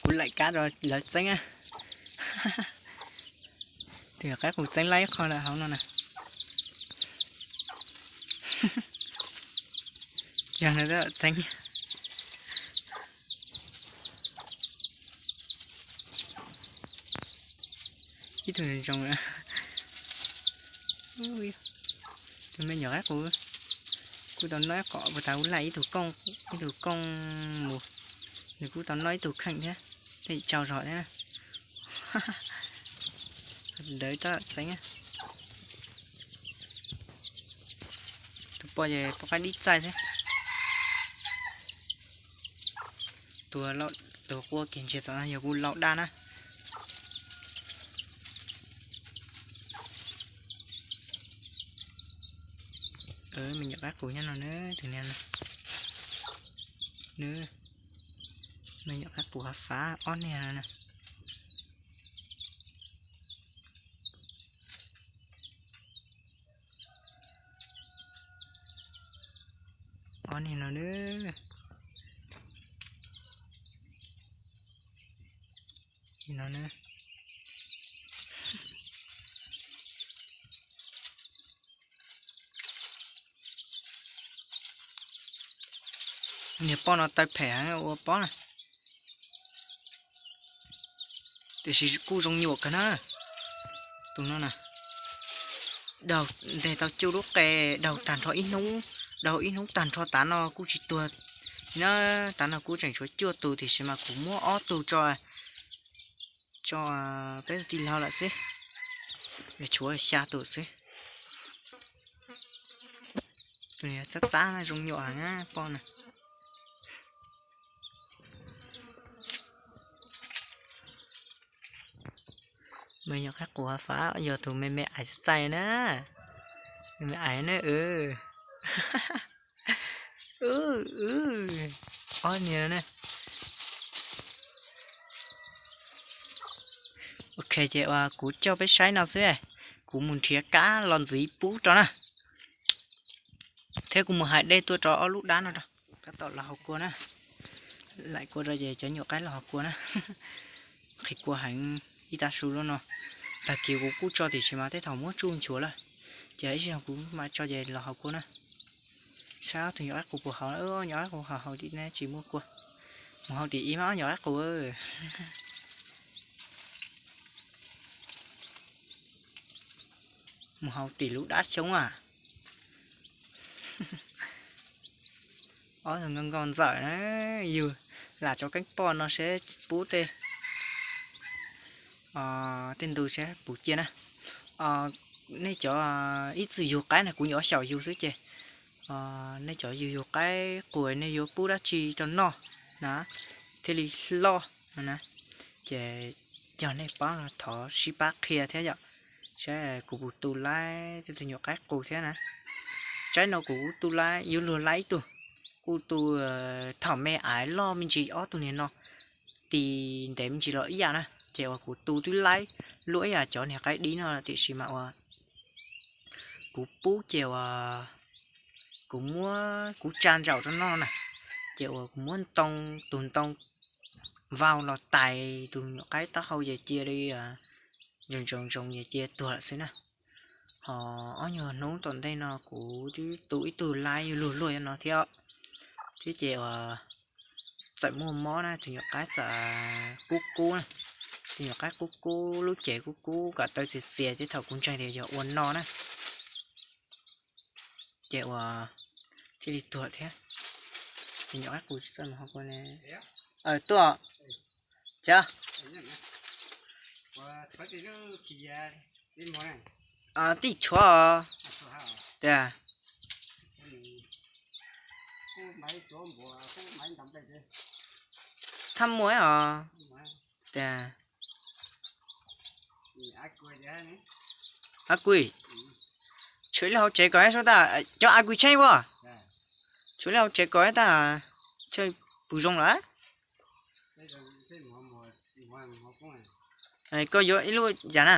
Kuv laim kab rau lawv txeeb. Tus nyuam qaib qus txeeb laib ib qho lawm hauv no na. Yog no txeeb ib tug zoo. Tus me nyuam qaib qus kuj tau noj ib qho, puas tas kuv laim ib tug kooj, ib tug kooj mus, nws kuj tau noj ib tug kheej thiab, tej tsau zog thiab. Ntawd txeeb. Tus poj ces poj qaib dib txaij thiab. Tus, tus quaj kiag ntsia tom no yog kuv lau dab na. Me nyuam qaib qus nyob no na, tus niag no. Me nyuam qaib qus hav fav ob niag no na. Ob niag no na. No na. Niag poj no taw phem heev ua pob na. Tiam sis kuj zoo nyuam kawg na. Tus no na, daug nteg tau cuaj lub qe, daug tag nrho ib hnub, daug ib hnub tag nrho tav no kuj tsis tuag na. Tav no kuj tseem tshuav cuaj tus tiam sis mas kuv muab ob tug tso, tso peb tij laug lawm xwb, tshuav xya tus xwb. Tus txab txab zoo nyuam heev poj na. Me nyuam qaib qus hav fav yog tus me me ais txaij na. Me me ais na. Ob niag na. Ok, ces uas kuv coj peb saib no xwb, kuv mus nrhiav kab los ntxiv pub rau na. Thiab kuv mus hais dej tuaj rau ob lub dab no rau. Tab tom los haus kua na. Laim kua rau ces cov nyuam qaib los haus kua na. Qhis kua heev ib tag su lub no. Tag kis kuv kuj tso tiam sis mas tej thaum muab tsuj nchuav lawm, ces ib zaug kuv mam tso ces los haus kua na. Saib ob tug nyuam qaib qus puas haus, nyuam qaib qus haus haus tim ne tsis muaj kua. Mus haus tim ib mas ob nyuam qaib qus. Mus haus tim lub dab xyoob a. Ob tug nkauj nkauj ntxawm na, yug lam cov keeb poj no seb pub tej, tej ntu seb puas cia na. Nej cov ib txwm yug qaib na kuv nyuam xyaum yug xwb ces nej cov yug yug qaib qus nej yuav pub dab tsi rau noj na thiaj li loj no na. Ces yog nej paub no thov sib pab qhia thiab yom, saib kuv puas tu laib tej tug nyuam qaib qus thiab na. Tsaib no kuv kuj tu laib, yuav luag laib ib tug, kuj tu thaum me aiv loj me ntsis ob tug niag no ti ntev me ntsis los ib yam na, ces uas kuv tu twb laib luaj ib yam cov niag qaib dib no tiam sis mas uas kuv pub ces uas kuv muab kuv tsa ntsaum rau noj na, ces uas kuv muab ntoo, tus ntoo vau los tais tus nyuam qaib taub hau ces cia li ntsoos ntsoos ntsoos ces cia tuag lawm xwb na. Ho ob nyuag hnub tom ntej no kuv twb tu ib tug laib yuav luag luaj no thiab, thiab ces uas txawm muaj mob na tus nyuam qaib txawm kub kub na, tus nyuam qaib kub kub lub cev kub kub kom taw txias txias ces thaum kuv ntseeg tias yog ua no na, ces uas thiaj li tuag thiab. Tus nyuam qaib qus tsis txawj mus hauv kua ne. Tuaj, cas tij tshuav os. Tias thaj muaj os. Tias a kui, tshuav ib lub hauv tsev kom sub tas cov a kui tsheej ua, tshuav ib lub hauv tsev kom tas, chaw puas zoo lawm. Koj yuav ib lub cas na?